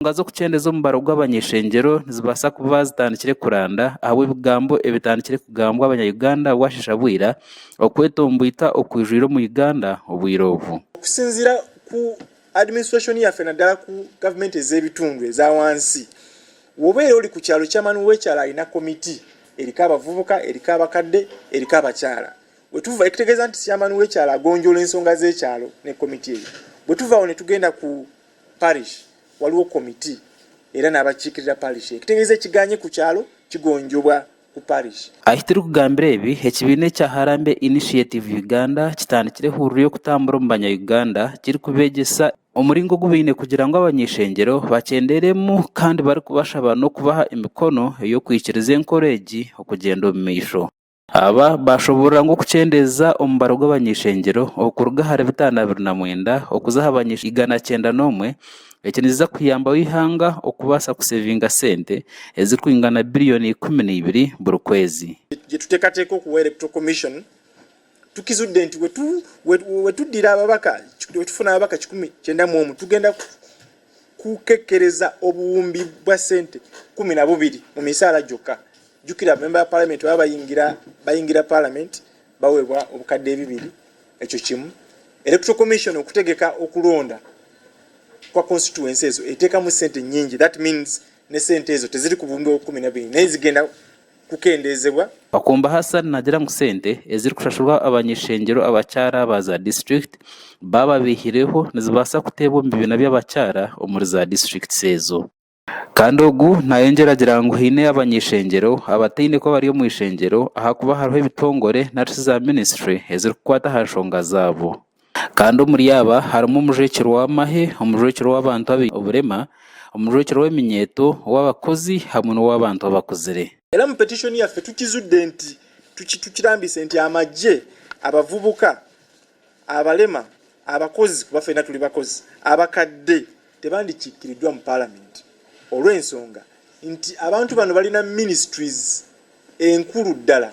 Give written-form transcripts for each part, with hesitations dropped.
Enshonga z'okukyendeza omubaro gw'abany'eishengyero nizibaasa kuba zitandikire kuranda ahabw'ebigambo ebitandikire kugambwa abanya-Uganda bwasheesha bwira okwetomboita okwijwire omu Uganda obwire obu. Okusinziira ku administration yaffe naddala ku gavumenti ez'ebitundu eza wansi, wobeera oli ku kyalo chairman w'ekyalo alina committee eriko abavubuka, eriko abakadde, eriko abakyala. Wetuva ekitegeeza nti chairman w'ekyalo agonjoola ensonga z'ekyalo ne committee eyo. Bwetuva awo netugenda ku Parish waliwo committee era n'abakiikirira parish ekitegeeza ekiganye ku kyalo kigonjobwa ku parish. Ahi turikugambira ebi, ekibiina ekya Harambee Initiative Uganda kitandikire ehururu y'okutambura omu banya Uganda kirikubeegyesa omuringo ogu baine kugira ngu abany'eishengyero bakyenderemu kandi barikubashaba n'okubaha emikono ey'okwikiriza enkora egi okugyenda omu maisho. Aba baashoboorora ngu okukyendeeza omubaro gw'abany'eishengyero okuruga ahari 529 okuza aha bany'eishengyero 191, eki nikiza kuyambaho eihanga okubaasa kusevinga sente ezirikwingana biriyoni 12 buri kwezi. Gyetuteekateeka okuwa Electoral Commission tukizudde nti wetuddira ababaka, wetufuna ababaka 191 tugenda kukekkereza obuwumbi bwa ssente 12 mu misaala gyokka. Jjukira memba ya palamenti baba bayingira bayingira palamenti baweebwa obukadde ebibiri ekyo kimu. Electoral Commission okutegeka okulonda kwa constituency ezo eteekamu ssente nnyingi that means ne ssente ezo teziri ku buwumbi obukumi na bubiri naye zigenda kukendeezebwa. Kakumba Hassan naagira ngu sente ezirikushashurwa abany'eishengyero abakyara ba za disiturikiti baaba baihireho nizibaasa kuteebwa omu bibiina by'abakyara omuri za disiturikiti ezo. Kandi ogu nayongyera agira ngu haine abany'eishengyero abataine kuba bari omu ishengyero ahakuba hariho ebitongore nari shi za minisitule ezirikukwata aha nshonga zaabo. Kandi omuri aba harimu omujwekyerwa w'amahe, omujwekyerwa w'abantu abaine oburema, omujwekyerwa w'eminyeeto, ow'abakozi hamwe n'ow'abantu abakuzire. Era mu petition yaffe tukizudde nti tukirambise nti amagye, abavubuka, abalema, abakozi kuba ffenna tuli bakozi, abakadde tebandikiikiriddwa mu palamenti olw'ensonga nti abantu bano balina ministries enkulu ddala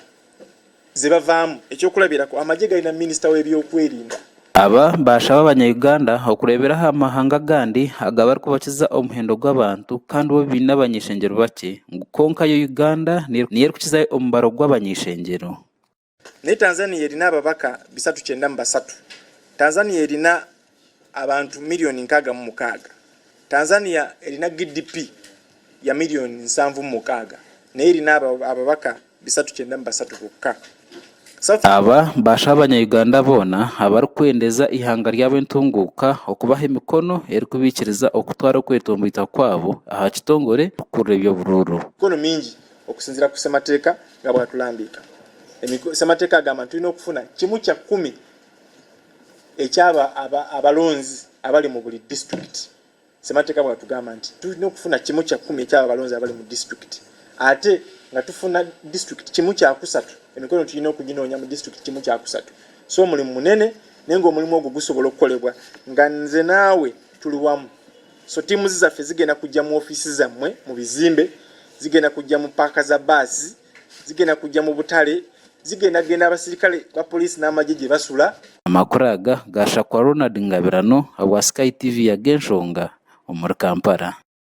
ze bavaamu. Ekyokulabirako, amagye galina minisita w'ebyokwerinda. Aba baashaba abanya-Uganda okureebera aha mahanga agandi agabarikubakiza omuhendo gw'abantu kandi bo baine abany'eishengyero bakye ngu kwonka yo Uganda niyo erikukizayo omubaro gw'abany'eishengyero. Naye Tanzania erina ababaka bisatu kyenda mu basatu. Tanzania erina abantu miriyoni 66. Tanzania erina GDP ya miriyoni 76 naye erina ababaka 393 bokka. South Aba baashaba abanya-Uganda boona abarikwendeza eihanga ryabo entunguuka okubaha emikono erikubaikiriza okutwara okwetomboita kwabo aha kitongore kukurira eby'oburuuru. Emikono mingi Okusinziira ku ssemateeka nga bwatulambiika, ssemateeka agamba nti tulina okufuna kimu kya kkumi eky'abo abalonzi abali mu buli disitulikiti. Ssemateeka bwatugamba nti tulina okufuna kimu kya kkumi eky'abo abalonzi abali mu disitulikiti, ate nga tufuna disitulikiti kimu kya kusatu, emikono tulina okuginoonya mu disitulikiti kimu kya kusatu. So omulimu munene, naye ng'omulimu ogwo gusobola okukolebwa nga nze naawe tuli wamu. So ttiimu zaffe zigenda kujja mu ofiisi zammwe mu bizimbe, zigenda kujja mu paaka za baasi, zigenda kujja mu butale, zigenda genda abasirikale ba poliisi n'amagye gye basula. Amakuru aga gaashakwa Ronald Ngabirano habwa Sky TV Ag'enshonga omuri Kampala.